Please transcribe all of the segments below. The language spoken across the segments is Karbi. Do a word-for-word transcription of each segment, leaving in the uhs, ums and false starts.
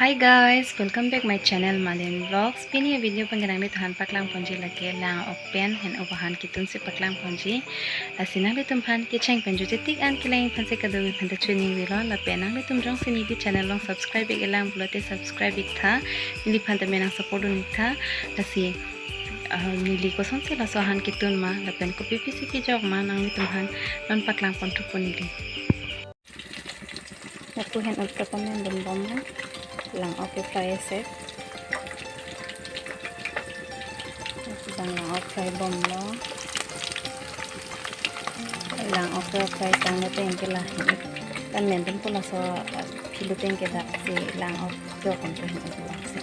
Hi guys, welcome back my channel Malin Vlogs. Pini video pen nanglitum aphan paklang ponji lake lang-ok pen hen-o ahan ketun si paklang ponji. Lasi nanglitum aphan kecheng pen jutje tik an kelang aphan si kadokave aphan ta choningri lo. Lapen nanglitum jongsi neli channel along subscribe ik-e lang pulote subscribe ik tha. Neliphan ta menang support dun ik tha. Lasi ah, neli kosonsi laso ahan ketun ma lapen kopi pisi kejok ma nanglitum aphan non paklang pon thupo neli. Lapu hen-o ta pamen dun bom lo. Lang-ok ke fry set. Bang lang-ok fry bom lo. Lang-ok ke fry tanglo teng ke lahin pamen dunpo laso, ah, philo teng ke daksi lang-ok jok-on ke hen-o daksi.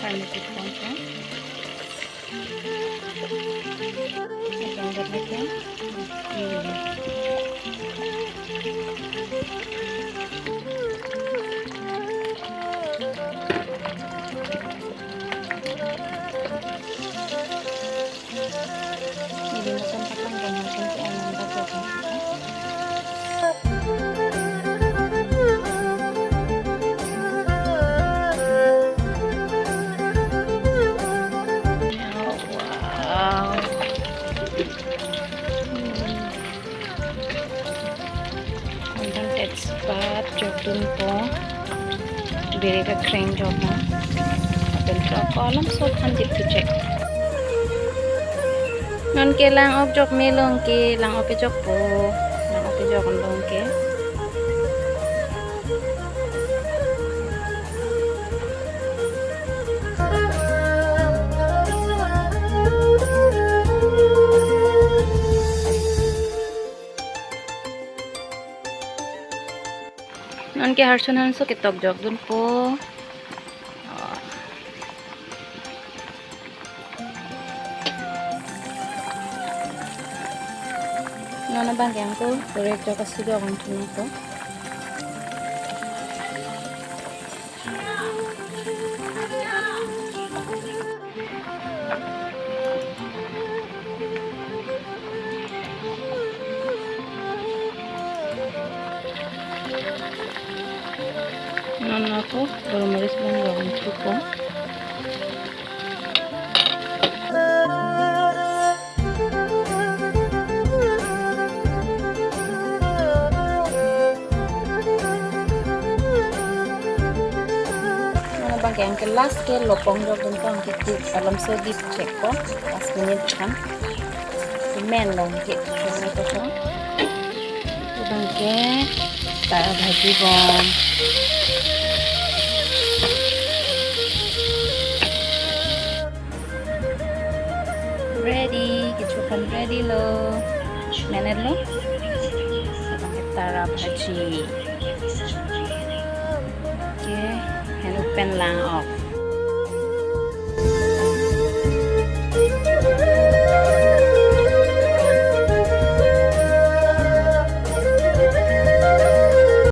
Fry me kit pon ke. Wow. Antan tejpat jok dunpo. Birik akreng jok na. Lapen throk alam so aphan dip kechek. Non ke lang-ok jok me long ke, lang-ok kejokpo. Lang-ok kejok long ke. Non ke harsun hanso ketok jok dunpo. Non abang ke angko, korek jok asu jok-on thunangpo. Non ako, gulmoris bang jok-on thupo. Mana bang ke angke last ke lopong jok dunpo, angke ti alam so dip chekpo, last minute kan. Semen long ke, semen kosong. Bang ke tara bhaji bom. Ready, kecho aphan ready lo. Menet lo. Tara bhaji. Ke, hen-o pen lang-ok.